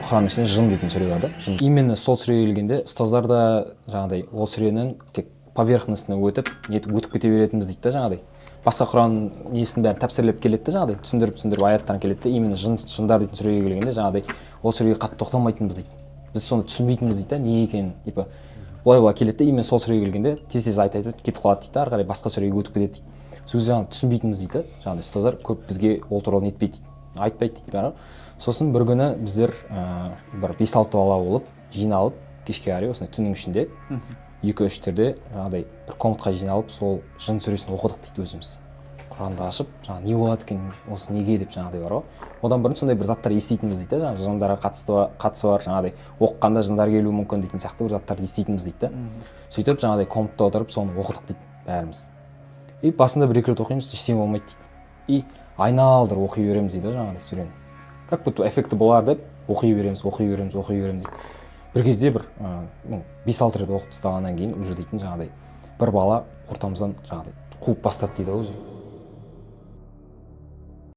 Құранның ішінде жын дейтін сүре бар да. Жын. Именно сол сүреге келгенде ұстаздар да жаңағыдай ол сүренің тек поверхностно өтіп, нетіп өтіп кете беретінбіз дейді да. Жаңағыдай басқа құран несін бәрін тәпсірлеп келеді да, жаңағыдай түсіндіріп түсіндіріп аяттарын келеді да. Именно жын, жындар дейтін сүреге келгенде жаңағыдай ол сүреге қатты тоқталмайтынбыз дейді. Біз соны түсінбейтінбіз дейді да, не екенін. Типа былай былай келеді да, именно сол сүреге келгенде тез тез айтып айтып кетіп қалады дейді да, ары қарай басқа сүреге өтіп кетеді дейді. Сол кезде жаңағы түсінбейтінбіз дейді да. Жаңағыдай ұстаздар көп бізге ол туралы нетпейді дейді, айтпайды дейді бәрі. Сосын бір күні біздер бір бес алты бала болып жиналып, кешке қарай осындай түннің ішінде екі үштерде жаңағыдай бір комнатаға жиналып, сол жын сүресін оқыдық дейді. Өзіміз құранды ашып, жаңағы не болады екен осы, неге деп, жаңағыдай бар ғой. Одан бұрын сондай бір заттар еститінбіз дейді да, жаңағы жындарға қатысы бар, жаңағыдай оқығанда жындар келуі мүмкін дейтін сияқты бір заттарды еститінбіз дейді да. Сөйтіп жаңағыдай комнатада отырып соны оқыдық дейді бәріміз. И басында бір екі рет оқимыз, ештеңе болмайды дейді. И айналдырып оқи береміз дейді ғой жаңағыдай сүрені, как будто эффекті болар деп оқи береміз, оқи береміз, оқи береміз дейді. Бір кезде бір ну, бес алты рет оқып тастағаннан кейін уже дейтін, жаңағыдай бір бала ортамыздан жаңағыдай қуып бастады дейді ғой уже.